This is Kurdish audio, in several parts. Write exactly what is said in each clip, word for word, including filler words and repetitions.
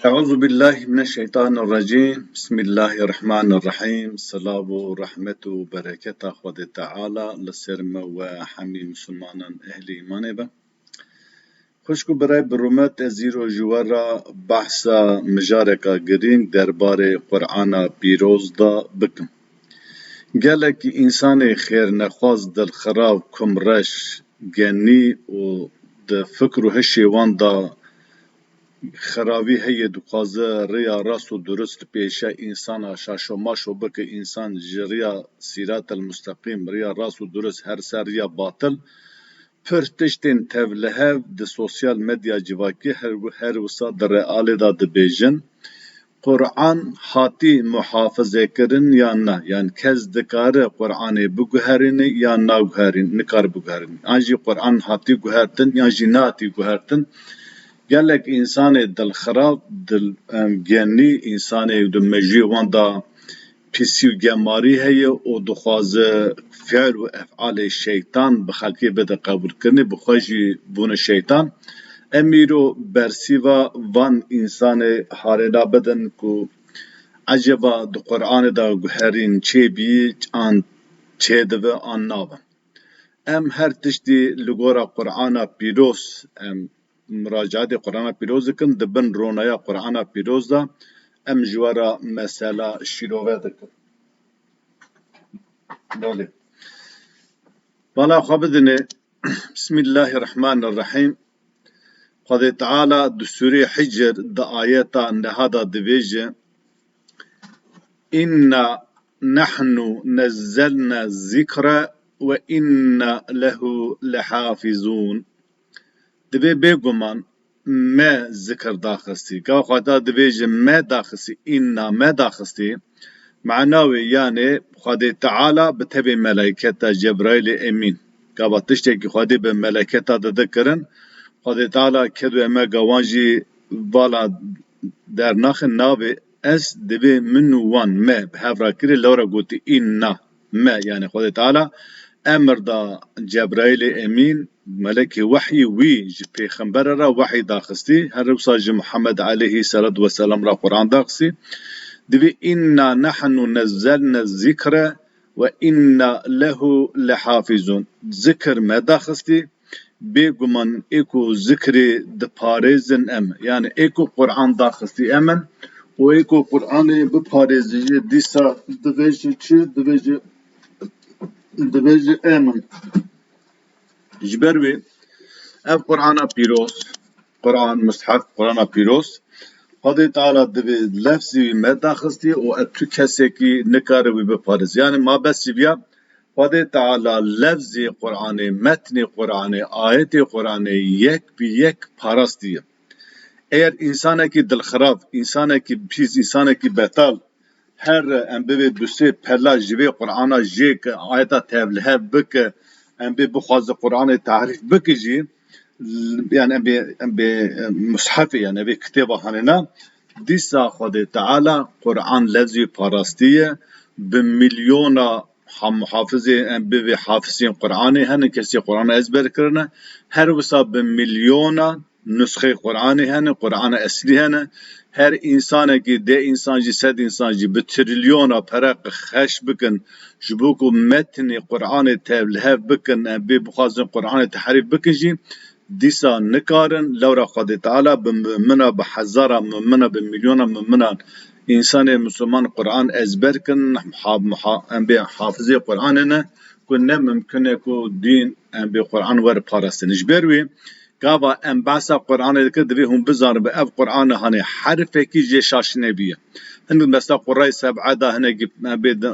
Euzu billahi mineşşeytanirracîm. Bismillahirrahmanirrahîm. Silav û rehmet û bereketa Xwedê Teala li ser me we hemî misilmanan ehlî îmanê be. Xwişk û birayê bi rûmet, ez îro ji we re behsa mijareka girîng derbarê Qur'ana Pîroz de bikim. Gelekî însanê xêrnexwaz, dilxirav, kumreş, genî û di fikr û hişê wan de xeravî heye, dixwaze rêya rast û durust pêşe însana şaşo maşo bike, însan ji rêya sîratel musteqîm, rêya rast û durust, her ser rêya batil, pir tiştên tevlihev di sosyal medya civakî her, her wisa di realê de dibêjin. Qur'an hatî muhafizekirin yan na? Yan kes dikare Qur'anê biguherîne yan naguherîn, nikare biguherîne? Yan jî Qur'an hatî guhertin yan jî nehatî guhertin? Gelek însanê dilxirab, dil, em, genî, însanê di mejiyê wan de pîsî û gemarî heye û dixwaze fiil û efalê şeytan bi xelkê bide qebûlkirinê, bi xwe jî bûne şeytan. Em îro bersîva van însanê harêna bidin ku eceba di Qur'anê de guherîn çêbî an çêdibe an nabe. Em her tiştî li gora Qur'ana Pîroz, em muracaetê Qur'ana Pîroz dikin, di bin ronaya Qur'ana Pîroz de em ji we re mesela şîrove dikin. Belê. Bala xwe bidinê. Bismillahirrahmanirrahîm. Xwedê Teala di Sûrê Hicr di ayeta neha de dibêje: "Inna nahnu nezzelna zikra ve inna lehu lehafizûn." Dibê bêguman me zikir daxistî. Gava Xweda dibêje me daxistî, înna me daxistî, mana wê yanê Xwedê Teala bi tevê melayketa Cebraîlê Emîn. Gava tiştekî Xwedê bi melayketa dide kirin, Xwedê Teala ked û emega wan jî vala dernaxin, navê ez dibê min û wan me bi hev re kirê, lewra gotî înna. Me, yanî Xwedê Teala emir da Cebraîlê Emîn, melekê wehyî, wî ji pêxembere re wehyî daxistî, her wisa ji Muhammed aleyhî selatu weselam re Quran daxistî. Dibê, "Inna nahnu nezzelne zikre ve inna lehu lehafizun." Zikir me daxistî, bêguman ê ku zikrê diparêzin em, yanî ê ku Quran daxistî em in û ê ku Quranê biparêzin jî dîsa divê jî çi? Divê jî, divê jî em in. Ji ber wê ev Qur'ana pîroz, Qur'an, mushaf, Qur'ana pîroz, Xwedê Teala divê lefzî wî me daxistî û ev tu kesekî nikare wî biparêz. Yanî ma bes ji viya Xwedê Teala lefzê Qur'anê, metnê Qur'anê, ayetê Qur'anê yek bi yek parastiye. Eger însanekî dilxirab, însanekî pîs, însanekî betal, her em bivê du sê pela ji vê Qur'ana jê ke ayeta tevlihev bike, em bê bixwaze Qur'anê tahrîf bike jî, yanî em bê, em bê, em bê mushefê, yanî em bê kitêba hanêna, dîsa Xwedê Teala Qur'an levzî parastiye, bi milyona ha-, muhafizê, em bivê hafizên Qur'anê hene, kesê Qur'an ezber kirine, her wisa bi milyona nusxê Qur'anê hene, Qur'ana eslî hene. Her însanekî, deh însan jî, sed însan jî bi trilyona pere xerc bikin, ji bo ku metnê Qur'anê tevlihev bikin, em bê bixwazin Qur'anê tehrîf bikin jî, dîsa nikarin. Lewra Xwedê Teala bi mumina, bi hezara mumina, bi milyona muminan, însanê misilman Qur'an ezber kin, ha-, muha-, em bê hafizê Qur'anê ne, ku ne mimkin e ku dîn, em bê Qur'an were parastin. Ji ber wê, gava em behsa Qur'anê dikin, divê hûn bizanibin, ev Qur'ana hanê herfekî jê şaş nebiye. Hinek mesela Qurrey Seb'e da hinekî, em bê di,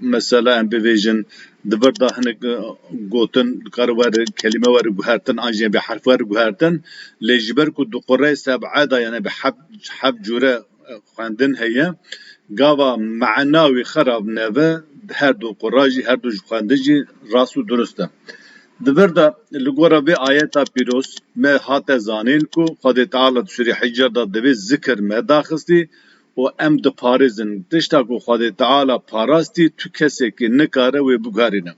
mesela em bivêjin, di vir da hinek, e, gotin, dikare were, kelîme were guhertin, an jî em bê herf were guhertin. Lê ji ber ku di Qurrey Seb'e da, yanî bi heft, heft cure xwendin heye. Gava mana wî xirab nebe, her du qura jî, her du ji xwendin jî rast û durust e. Di vir de li gora vê ayeta pîroz me hate zanîn ku Xwedê Teala di Sûrê Hicr de divê zikir me daxistî û em diparêzin. Tişta ku Xwedê Teala parastî tu kesekî nikare wê biguherîne.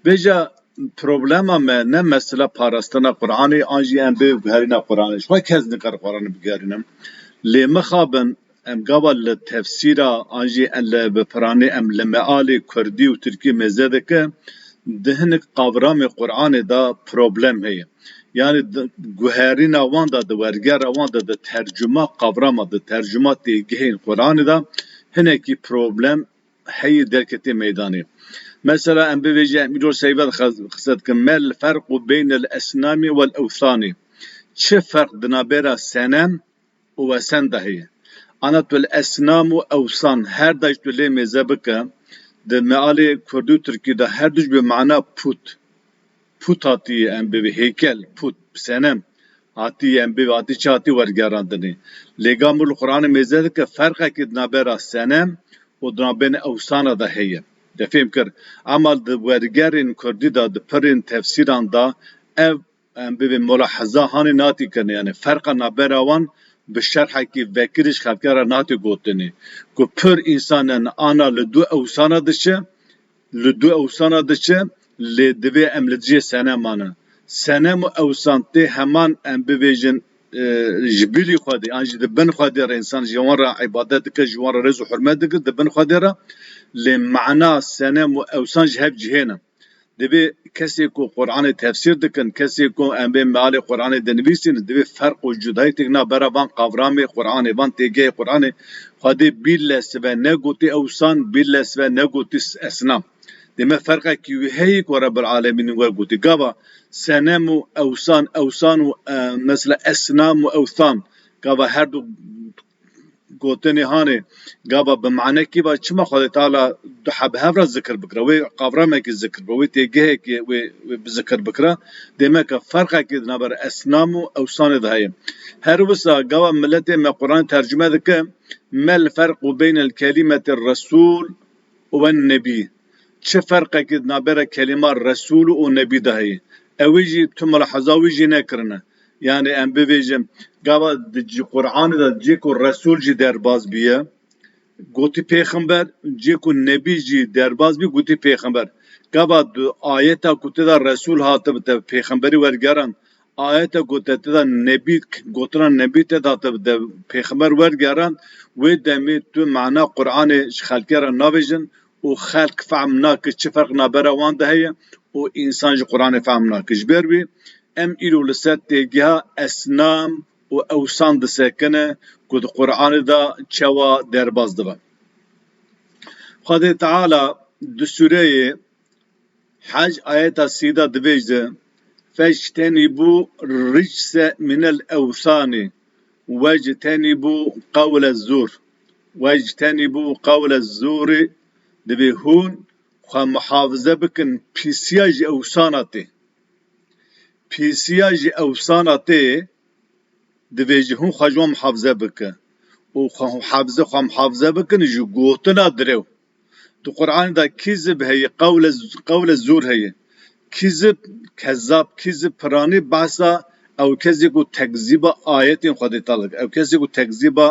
Vêca problema me ne mesela parastina Qur'anê an jî em bê guherîna Qur'anê. Ji xwe kes nikare Qur'anê biguherîne. Lê mixabin em gava li tefsîra an jî li bi piranî em li mealê kurdî û tirkî mêze dike, di hinek qavramê Qur'anê de problem heye. Yanî di guherîna wan de, di wergera wan de, di tercuma qavrama, di tercuma têgihên Qur'anê de hinekî problem heyî derketê meydanê. Mesela em bivêjin, em îro seyve xes-, qise dikin, "Mel ferqu beynel esnamî wel ewthanî?" Çi ferq di nabêra senem û wesen de heye? Ana tu el esnam û ewsan, her da jî tu lê mêze bike, di mealê kurdî û tirkî de her du jî bi mana pût. Pût hatiye em bivê hêkel, pût, senem. Hatiye em bivê, hatî çi hatî wergerandinê. Lê gava li Qur'anê mêze dike ferqekî di nabêra senem û di nabêna ewsana de heye. Te fêm kir? Ema di wergerên kurdî de, di pirên tefsîran de ev, em bivê, mulaheza hanê natî kirin. Yanî ferqa nabêra wan bi şerhekî vekirî ji xelkê re natê gotinê. Ku pir însan in ana li du ewsana diçe, li du ewsana diçe, lê divê em li dijê seneman in. Senem û ewsan tê heman em bivêjin, e, ji bilî Xwedê, an jî di bin Xwedê re însan ji wan re îbadet dike, ji wan re rêz û hurmet dike, di bin Xwedê re. Lê mana senem û ewsan ji hev cihê ne. Divê kesê ku Qur'anê tefsîr dikin, kesê ku em bê mealê Qur'anê dinivîsînin, divê ferq û cudayî têk nabêra van qavramê Qur'anê, van têgehê Qur'anê. Xwedê bîle sibe negotî ewsan, bîle sibe negotî s-, esnam. Dê me ferqekî wî heyî ku Rebbil Alemîn we gotî. Gava senem û ewsan, ewsan û, e, mesela esnam û ewthan, gava her du gotinê hanê, gava bi manekî va çima Xwedê Teala du heb hev re zikir bikira, wê qavramekî zikir bikira, wê têgehekî wê, wê bi zikir bikira, dê me ke ferqekî di navbera esnam û ewsanê de heye. Her wisa gava miletê me Qur'an tercüme dike, "Mel ferqu beynel kelîmeti resûl û wen nebî?" Çi ferqekî di navbera kelîma resûl û nebî de heye? Ew jî tu mulaheza wî jî nekirine. Yanî em bivêjin, gava di ci-, Qur'anê de cê ku resûl jî derbas bûye, gotî pêxember, cê ku nebî jî derbas bî, gotî pêxember. Gava di ayeta ku tê de resûl hatibe te pêxemberî wergeran, ayeta ku te tê de nebî, gotina nebî tê de hatibe te pêxember wergeran, wê demê tu mana Qur'anê ji xelkê re navêjin û xelk fehm nake çi ferq navbera wan de heye û însan ji Qur'anê fehm nake. Ji ber wî em îro li ser têgeha esnam û ewsan disekine ku di Qur'anê de çawa derbas dibe. Xwedê Teala di sûreyê Hec ayeta sî de divêje, "Fectenîbû ricse minel ewthanî, wectenîbû qewle zûr." Wectenîbû qewle zûrî, divê hûn xwe muhafize bikin pîsiya ji ewsana tê. Pîsiya ji ewsana tê, divê ji hûn xwe ji wan muhafize bike. Û xwe muhafize, xwe muhafize bikin ji gotina direw. Di Qur'anê de kizib heye, qewle, qewle zûr heye. Kizib, kezab, kizib, piranî behsa ew kesê ku tekzîba ayetên Xwedê Teala dike. Ew kesê ku tekzîba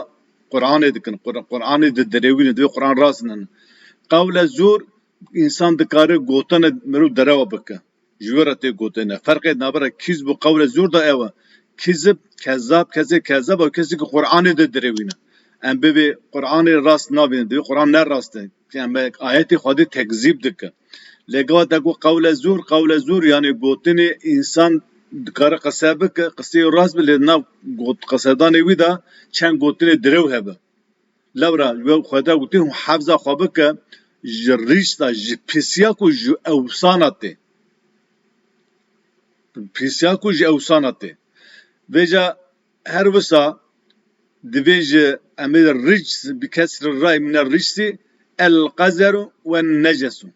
Qur'anê dikin. Qur-, Qur'anê di direwîne, divê Qur'an rast nene. Qewle zûr, însan dikare gotina mirov derewa bike. Ji wê re tê gotine. Ferqê navbera kizb û qewle zûr de ew e. Kizib, kezab, kesê kezab ew kesê ku Qur'anê de direwîne. Em bivê Qur'anê rast nabînin, divê Qur'an ne rast e. Em ayetê Xwedê tekzîb dike. Lê gava te got qewle zûr, qewle zûr, yanî gotinê însan dikare qise bike, qiseyê rast be, lê nav got, qisedanê wî de çend gotinê direw hebe. Lewra we Xwedê gotî, hûn hefza xwe bike ji rîşta, ji pisiya ku ji ewsana tê. Pisiya ku ji ewsana tê. Vêca her wisa divê ji em ê rics bi kesri ray mine ricsi el qezeru ve necesu.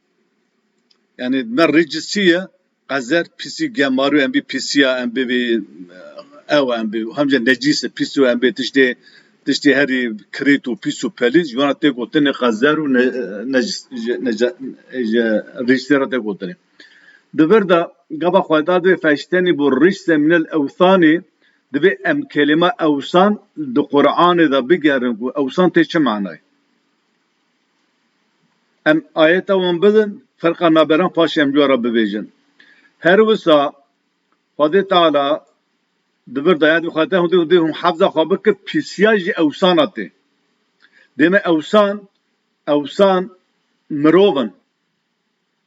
Yani me rics çi ye? Qezer, pisî, gemarû, em bî pisiya, em bivî, ew, em bî hemce necîs e, pîs û em bê tiştê, tiştê herî kirêt û pîs û pelîz, ji wan re tê gotinê qezer û ne-, necîs, ji, nece-, ji rîştê re tê gotinê. Di vir de gava Xwedê divê feştenî bû rîşse minel ewsanî, divê em kelîma ewsan di Qur'anê de bigerin ku ewsan tê çi manayê? Em ayeta wan bidin, ferqa naberan paşê em ji we re bibêjin. Her wisa Xwedê Teala Di vir de ya dixwete hûn dê, hûn dê hûn hefza xwe bike pîsiya jî ewsana tê. Dême ewsan, ewsan mirov in.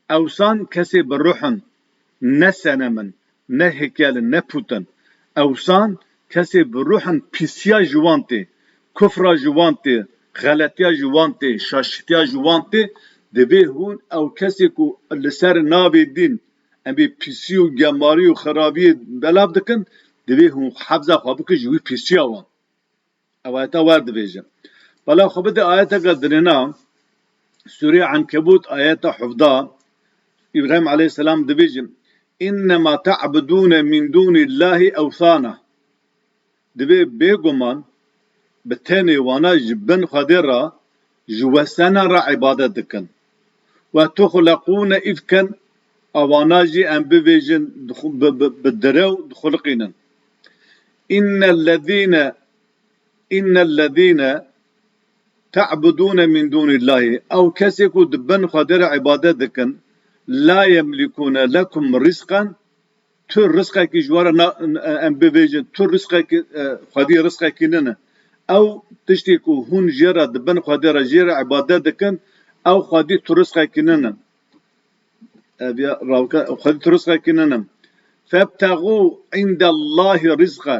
Ewsan kesê bi ruh in, ne senem in, ne hêkel in, ne pût in. Ewsan kesê bi ruh in, pîsiya ji wan tê, kufra ji wan tê, xeletiya ji wan tê, şaşitiya ji wan tê. Divê hûn ew kesê ku li ser navê dîn em ê pîsî û gemarî û xerabiyê belav dikin, divê hûn hefza xwe bikin ji wî pîsiya wan. Ew ayeta wer dibêje. Bala xwe bide ayeteke dirêna, Sûrê Enkebût ayeta hevdeh, Îbrahîm aleyhisselam dibêje, "Innema ta'budûne min dûnîllahî ewthana." Divê bêguman bi tenê wana ji bin Xwedê re ji wesenan re îbadet dikin. "Ve tuxleqûne îfken", a wana jî em bivêjin dixu-, bi, bi, bi direw dixuliqînin. "Innellezîne, innellezîne ta'budûne min dûnîllahî." Ew kesê ku di bin Xwedê re îbadet dikin, "la yemlikûne lekum rizqan", tu rizqekî ji we re na-, em bivêjin, tu rizqekî, e, xwedî rizqekî nine. Ew tiştê ku hûn jê re di bin Xwedê re jê re îbadet dikin, ew xwedî tu rizqekî nine. Ev ya rawke, xwedî tu rizqekî nine. "Febtexû indellahî rizqe."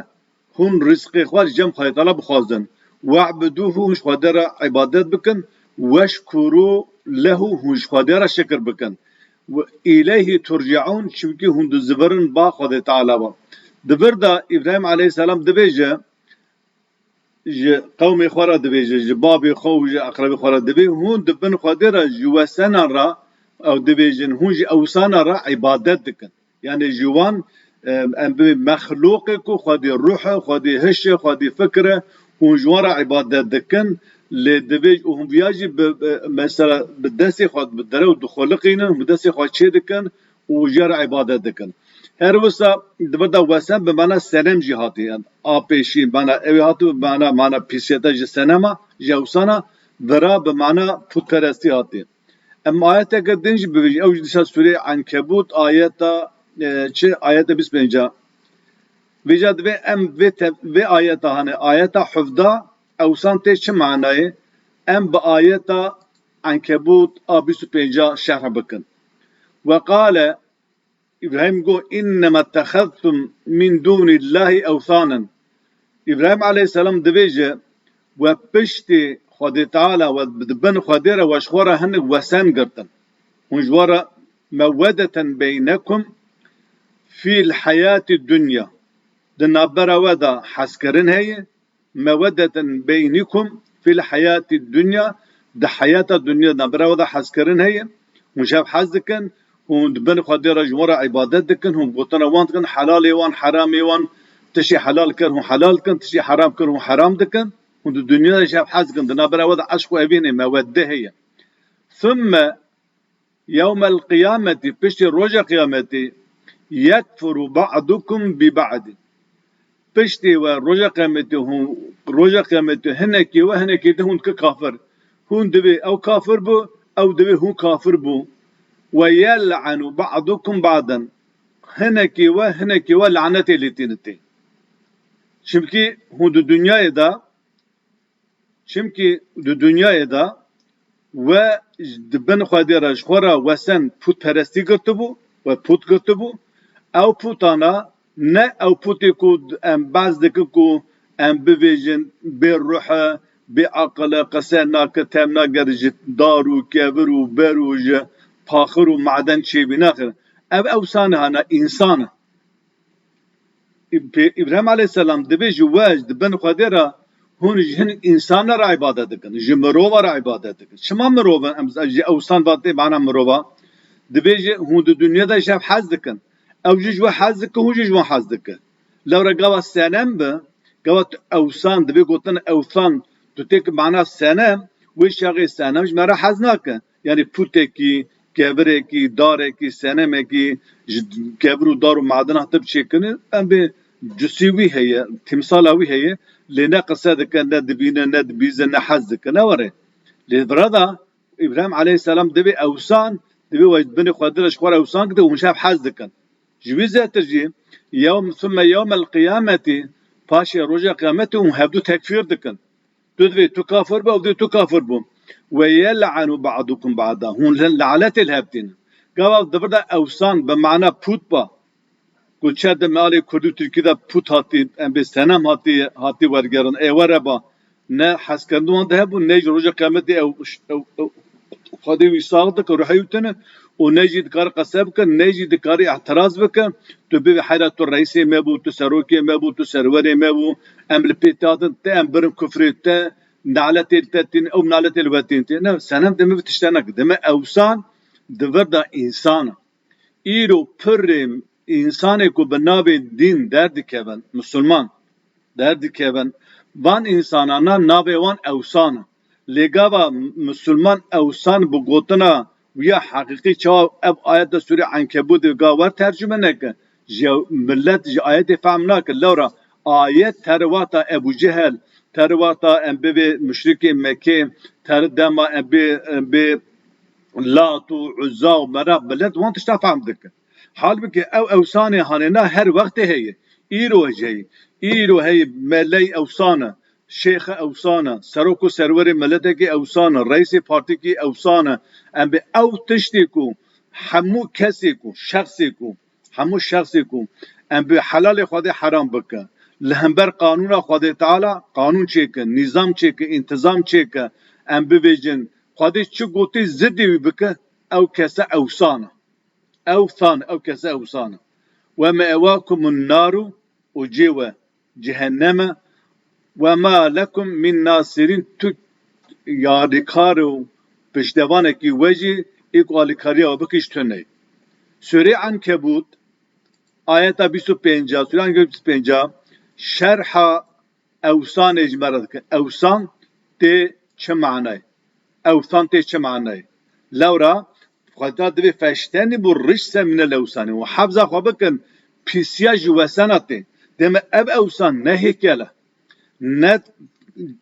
Hûn rizqê xwe ji cem Xwedê Teala bixwazin. "We'budûhû", hûn ji Xwedê re îbadet bikin. "Weşkurû lehu", hûn ji Xwedê re şikir bikin. "Îleyhî turceûn", çimkî hûn dizivirin ba Xwedê Teala ve. Di vir de Îbrahîm aleyhisselam dibêje, ji qewmê xwe re dibêje, ji babê xwe û ji eqrebê xwe re dibê, hûn di bin Xwedê re ji wesenan re, ew dibêjin, hûn ji ewsana re îbadet dikin. Yanî ji wan, em, em bibê mexlûqê ku xwedî ruh e, xwedî hiş e, xwedî fikir e, hûn ji wan re îbadet dikin, lê divê û hûn viya jî bi, bi, mesela bi destê xwe bi derew dixuliqînin, hûn bi destê xwe çê dikin û ji re îbadet dikin. Her wisa di vir de wesen bi mana senem jî hatiye. A pêşî mana ew ê hatiye bi mana, mana pîsiyete ji senema, ji ewsana, vira bi mana pûtperestî hatiye. Em ayeteke din jî bibêjin. Ew jî dîsa Sûreyê Enkebût ayeta, e, çi? Ayeta bîst pênc a. Vêca divê em vê te-, vê ayeta hane, ayeta hevdeh, ewsan tê çi manayê? Em bi ayeta Enkebût a bîst û pênc a şerh bikin. "Ve qale", Îbrahîm got, "Innema itteheztum min dûnîllahî ewthanen." Îbrahîm aleyhisselam dibêje, "We piştî Xwedê Teala, we di bin Xwedê re we ji xwe re hinek wesen girtin. Hûn ji we re mewedeten beynekum fîl heyatî dunya." Di navbera we de hezkirin heye, "mewedeten beynikum fîl heyatî dunya", di heyata dunya de navbera we de hezkirin heye. Hûn ji hev hez dikin, hûn di bin Xwedê re ji wan re îbadet dikin, hûn gotina wan dikin, helalê wan, heramê wan, tiştê helal kir, hûn helal dikin, tiştê heram kir, hûn heram dikin. Hûn di dunya de ji hev hez dikin, di navbera we de eşq û evînê, mewedde heye. Thumme yewmel qiyametî, piştî roja qiyametî, yekfuru ba'dukum bi ba'din. Piştî we roja qiyametî hûn, roja qiyametî hinekî we hinekî din hûn dike kafir. Hûn divê ew kafir bû, ew divê hûn kafir bû. Ve yel'anu ba'dukum ba'den. Hinekî we hinekî we lanetê lê tînitê. Çimkî hûn di dinyayê de Çimkî di dinyayê de we di bin Xwedê re ji xwe re wesen pûtperestî girtibû, we pût girtibû. Ew pûtana ne ew pûtê ku em behs dikin ku em bivêjin bê ruh e, bê aqil e, qise nake, tem nagere, ji dar û kevir û ber û ji paxir û maden çêbî naxin. Ev ewsan e, hana însan e. Pê-, Îbrahîm aleyhisselam dibê ji we, ji di bin Xwedê re hûn ji hin însana re îbadet dikin, ji mirova re îbadet dikin. Çima mirov in? Em ji ewsan ve tê mana mirova. Dibê ji hûn di dinya de ji hev hez dikin. Ew jî ji we hez dike, hûn jî ji wan hez dike. Lewre gava senem bi, gava tu ewsan, dibê gotin ewsan, tu têk mana senem, wê şexê senem ji me re hez nake. Yanî pûtekî, kevirekî, darekî, senemekî ji kevir û dar û madina hatib çêkirin, em bê cusî wî heye, tîmsala wî heye, lê ne qise dike, ne dibîne, ne dibîze, ne hez dike, ne were. Lê vira da Îbrahîm aleyhisselam divê ewsan, divê we binê Xwedê re ji xwe re ewsan kite û hûn ji hev hez dikin. Ji wî zêtir jî yewm, thumme yewmel qiyameti, paşê roja qiyametê hûn hevdu tekfîr dikin. Tu divê tu kafir bû, ew divê tu kafir bû. Ve yel'anu ba'dukum ba'da. Hûn lanetê li hev tînin. Gava di vir de ewsan bi mana pût ba. Ku çer di mealê kurdî û tirkî de pût hatî, em bê senem hatî, hatî wergerin. Ê were ba. Ne hezkirin wan de hebû, ne jî roja qiyametê ew, ew, ew Xwedê wî sax dike, ruhê wî tune û ne jî dikare qese bike, ne jî dikare îtiraz bike. Tu bibê heyra tu reîsê me bû, tu serokê me bû, tu serwerê me bû. Em li pê te hatin, te em birin kufrê te, naletê li te tîn, ew naletê li we tîn tê. Ne, senem deme vê tişte nake. Deme ewsan di vir de însan e. Îro pirê însanê ku bi navê dîn derdikevin, misilman derdikevin, van însanana navê wan ewsan e. Lê gava misilman ewsan bi gotina wî ya heqîqî çawa ev ayet de Sûrê Enkebûtê ga wer tercume neke? Ji milet ji ayetê fehm nake. Lewra ayet ter wexta Ebû Cehel, ter wexta em bibê muşrikê Mekê, ter dema em bê, em bê Lat û Uzza û Menat, milet wan tişta fehm dike. Halbikî ew ewsanê hanêna her wextê heye. Îro jî heye. Îro heye meley ewsan e, şêxe ewsan e, serok û serwerê miletekî ewsan e, reîsê partîkî ewsan e. Em bê ew tiştê ku hemû kesê ku, şexsê ku, hemû şexsê ku em bê helalê Xwedê heram bike, li hember qanûna Xwedê Teala qanûn çêke, nîzam çêke, întizam çêke, em bibêjin, Xwedê çi gotî zidê wî bike, ew kese ewsan e. Ewsan, ew kese ewsan e. Ve me'wakumun naru, û cê we cehennem e. Ve ma lekum min nasirîn, tu yarîkar û piştevanekî we jî ê ku alîkariya we bike ji tune ye. Sûrê Enkebût, ayeta bîst û pênc, Sûrê Enkebût bîst û pênc, şerha ewsanê ji me re dikin. Ewsan tê çi manayê? Ewsan tê çi manayê? Lewra Xwedê divê feştenî bu ricse minel ewsanî. Û hefza xwe bikin, pîsiya ji wesena tê. Deme ev ewsan ne hêkel e, ne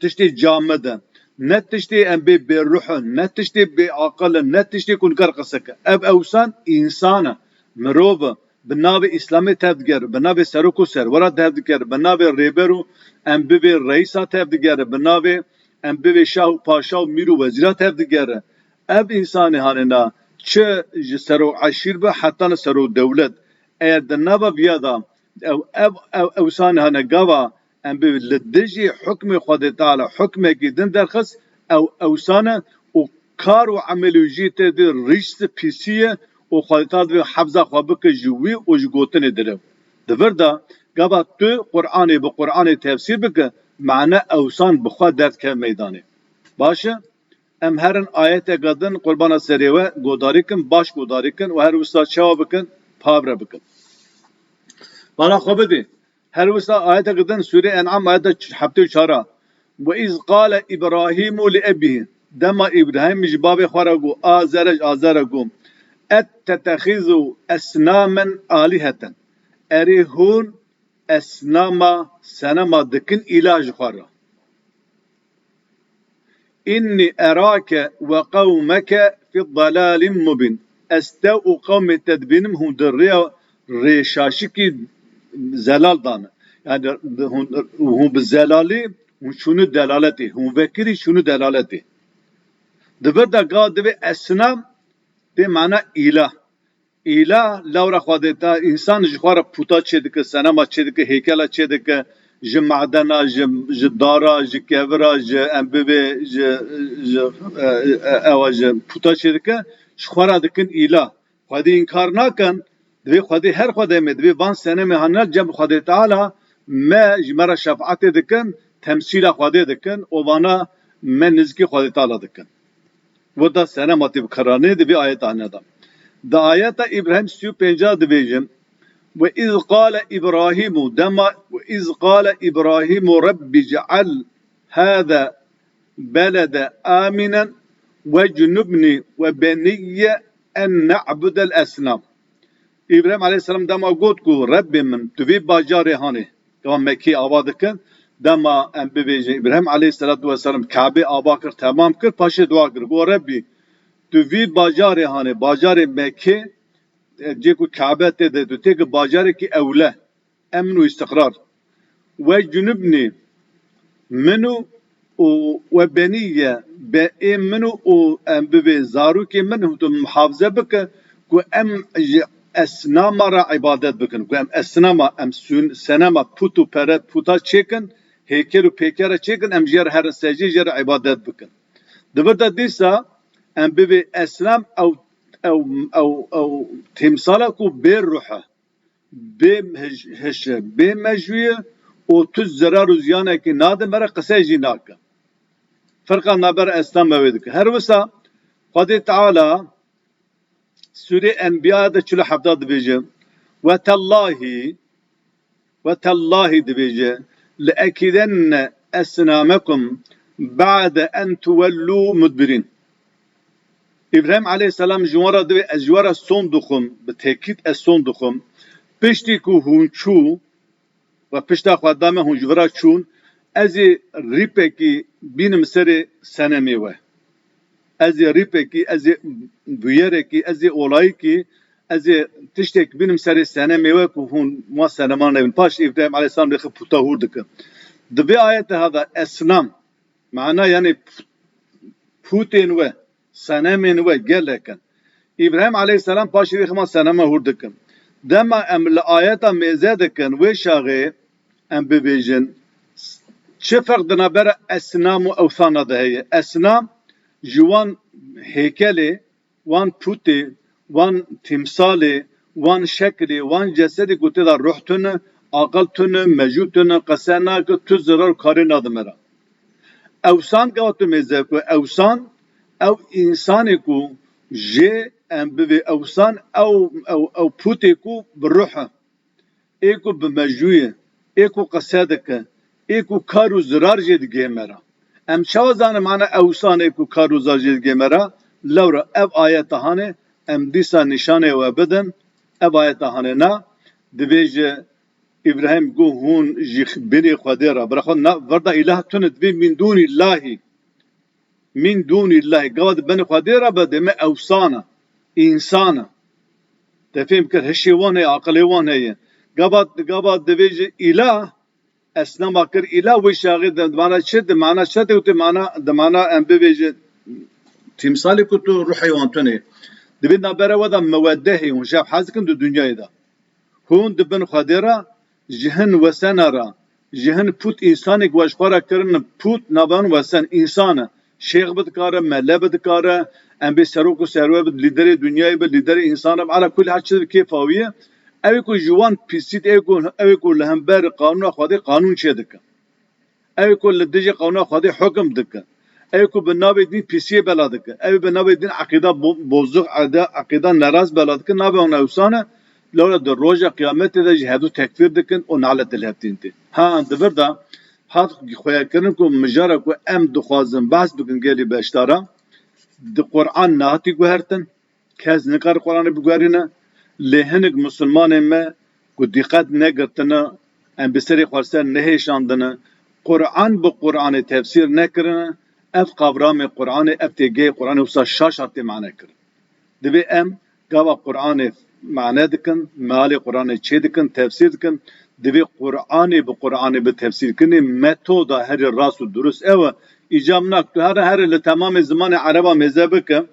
tiştê camid e, ne tiştê em bê bêruh in, ne tiştê bêaqil in, ne tiştê ku nikar qise ke. Ev ewsan însan e, mirov e. Bi navê Îslamê tevdigere, bi navê serok û serwera tevdigere, bi navê rêber û em bibê reîsa tevdigere, bi navê em bibê şah û paşa û mîr û wezîra tevdigere. Ev însanê hanêna çi ji serok eşîr be heta li serok dewlet. Eger di nava viya de ew, ev, ev, ewsanê hane gava em bi li dijî hukmê Xwedê Teala hukmekî din derxist, ew ewsan e û kar û emelê wî jî tê di rîs pîsî ye û Xwedê Teala divê hefza xwe bike ji wî û ji gotinê direw. Di vir de gava tu Qur'anê bi Qur'anê tefsîr bike, mane ewsan bi xwe derdikeve meydanê. Baş e? Em herin ayeteke din qurbana serê we godarî kin, baş godarî kin û her wisa çawa bikin, pavre bikin. Bala xwe bidî. Her wisa ayeteke din Sûrê En'am ayeta heftê û çar a. Ve iz qale Îbrahîmu li ebîhî. Dema Îbrahîm ji bavê xwe re got, Azere, ji Azere got, Ettetexizu esnamen aliheten. Erê hûn esnama, senema dikin îlah ji xwe re. Inni erake ve qewmeke fi dalalin mubin. Ez te û qewmê te dibînim hûn di rêya rêşaşikî zelal dane. Yani hûn, hûn bi zelalî, hûn çûnî delaletê, hûn vekirî çûnî delaletê. Di vir de ga divê esnam tê mana îlah. Îlah, lewra Xwedê Teala, însan ji xwe re puta çêdike, senema çêdike, hêkela çêdike, ji madena, ji, ji dara, ji kevira, ji em bibê, ji, ji, e, e, ewa ji puta çêdike, ji xwe re dikin îlah. Xwedê înkar nakin, divê Xwedê her Xwedê me, divê van senemê hanina cem Xwedê Teala me, ji me re şefaetê dikin, temsîla Xwedê dikin û vana me nizikî Xwedê Teala dikin. Weda senem hatî bi karanê di vê ayeta hene de. Di ayeta Îbrahîm sî û pênc a dibêjin, Ve iz qale Îbrahîmu, dema, ve iz qale Îbrahîmu Rebbi ce'al hâze belede aminen vecnubni ve beniyye en ne'budel esnam. Îbrahîm aleyhisselam dema got ku, Rebbê min, tu vî bajarê hanê, dema Mekkê ava dikin, dema em bibêjin, Îbrahîm aleyhisselatu vesselam Kabê ava kir, temam kir, paşê dua kir. Got, Rebbî, tu vî bajarê hanê, bajarê Mekkê, cê ku Kabe tê de tu tê ki bacarekî ewle, emn û îstiqrar. We cunubnî min û, û we benî ye, be ê min û, û em bibê zarokê min tu muhafize bike ku em ji esnama re îbadet bikin, ku em esnama, em sün-, senema, pût û pere, pûta çêkin, hêkel û pêkere çêkin, em jê re herin secdê, jê re îbadet bikin. Di vir de dîsa em bibê esnam ew, ew, ew, ew tîmsala ku bê ruh e, bê hij-, hiş e, bê mejû ye û tu zerar û ziyanekî nade me re, qisey jî nake. Ferqa naber esnam me wê dike. Her wisa Xwedê Teala Sûrê Enbiya de çil û heft dibêje, "Ve tellahî, ve tellahî," dibêje, "le ekîdenne esnamekum ba'de en tuwellû mudbirîn." Îbrahîm aleyhisselam ji wan re divê, "Ez ji we re son dixwim, bi tekîd ez son dixwim. Piştî ku hûn çû, we pişta xwe da me, hûn ji vira çûn, ez ê rîpekî bînim serê senemê we. Ez ê rîpekî, ez ê bûyerekî, ez ê olayîkî, ez ê tiştek bînim serê senemê we ku hûn wan seneman nebin." Paş Îbrahîm aleyhisselam rêxe pûta hûr dike. Di vê ayete ha da esnam, mana yani pûtên we, senemên we gelek in. Îbrahîm aleyhisselam paşî rêxe ma senema hûr dikin. Dema em li ayeta mêze dikin, wê şaxê em bibêjin, çi ferq di navbera esnam û ewsana de heye? Esnam ji wan hêkelê, wan pûtê, wan tîmsalê, wan şekilê, wan cesedê ku tê de ruh tune, aqil tune, mejû tune, qese nake, tu zirar û karê nade me re. Ewsan gava tu mêze ku ewsan, ew însanê ku jê em bivê ewsan, ew, ew, ew pûtê ku bi ruh e, ê ku bi mejû ye, ê ku qise dike, ê ku kar û zirar jê digihê me re. Em çawa zanin mana ewsan ê ku kar û zirar jê digihê me re? Lewra ev ayeta hanê em dîsa nîşanê we bidin, ev ayeta hanê na, dibêje, Îbrahîm got, hûn ji binê Xwedê re, bira xwe na, vir de îlah tune, dibê min dûnî lahî. Min dûnî lahî. Gava di binê Xwedê re be, dê me ewsan e, însan e. Te fêm kir, hişê wan heye, aqilê wan heye. Gava, gava divê ji îlah, esnama kir îlah, wê şaxê di mana çi, di mana çi de, di mana, di mana em bibêje, tîmsalê ku tu ruhê wan tune. Divê nabere we de mewedde heye, hûn ji hev hez dikin di dinyayê de. Hûn di bin Xwedê re ji hin wesena re, ji hin pût, însanê ku we ji xwe re kirin pût, navê wan wesen, însan e. Şêx bi dikare, mele bi dikare, em bê serok û serwer bi, lîderê dinyayê bi, lîderê însan re bi, ala kulî her çi bi kêfa wî ye. Ew ê ku ji wan pîsî, ew ê ku, ew ê ku li hember qanûna Xwedê qanûn çêdike. Ew ê ku li dijî qanûna Xwedê hukim dike. Ew ê ku bi navê dîn pîsiyê bela dike. Ew ê bi navê dîn eqîda bo-, bozuk, eqîda, eqîda nerast bela dike. Navê wan ewsan e. Lewra di roja qiyametê de jî hevdû tekfîr dikin û nalet li hevdîn tê. Ha, di vir de hat xuyakirin ku mijara ku em dixwazin behs bikin gelî beşdara, di Quran nehatî guhertin. Kes nikare Quranê biguherîne. Lê hinek misilmanên me ku dîqet negirtine, em bi serê xwe ser nehêşandine, Quran bi Quranê tefsîr nekirine, ev qavramê Quranê, ev têgehê Quranê wisa şaş hatê mane kirin. Divê em gava Quranê mane dikin, mealê Quranê çê dikin, tefsîr dikin, divê Quranê bi Quranê bi tefsîr kirinê, metoda herî rast û durust ew e. Îcab nak tu here here li temamê zimanê ereba mêze bike,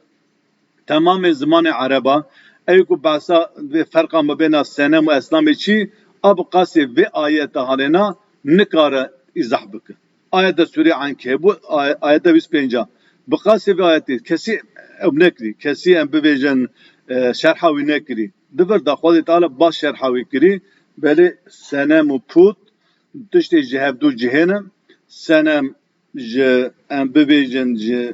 temamê zimanê ereba, ew ku behsa vê ferqa mabêna senem û esnamê çî, a bi qasê vê ayeta halêna nikare îzah bike. Ayeta Sûrê Enkebût, ay-, ayeta bîst pênc a. Bi qasê vê ayetê kesî ew nekirî, kesî em bibêjin, e, şerha wî nekirî. Di vir de Xwedê Teala baş şerha wî kirî, belê senem û pût tiştê ji hevdû cihê ne. Senem ji, em bibêjin, ji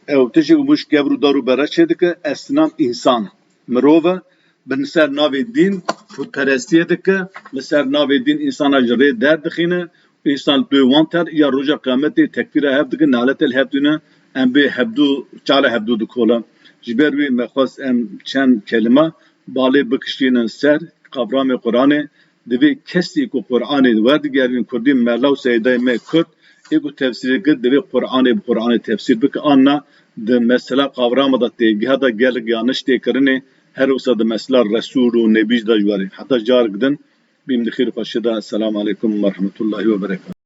ew tiştê ku ji kevr û dar û bere çêdike, esnam însan e, mirov e, bi ser navê dîn pûtperestiyê dike, bi ser navê dîn însana ji rê derdixîne, însan li dûyê wan ter ya roja qiyametê tekfîra hev dikin, nalete li hev dûne, em bê hevdû, çala hevdû dikole. Ji ber wî me xwest em çend kelime balê bikişînin ser qavramê Quranê, Divê kesî ku Qur'anê werdigerîn kurdî, mela û seydayê me kurd, ê ku tefsîrê kir, divê Qur'anê bi Qur'anê tefsîr bike, an na di mesela qavrama de têgiha de gelek yanlış tê kirinê, Her wisa di mesela Resul û Nebî jî de ji warê. Heta carek din, bîm di xêr û xweşiyê de. Selamu aleykum ve rahmetullahi ve berekatuhu.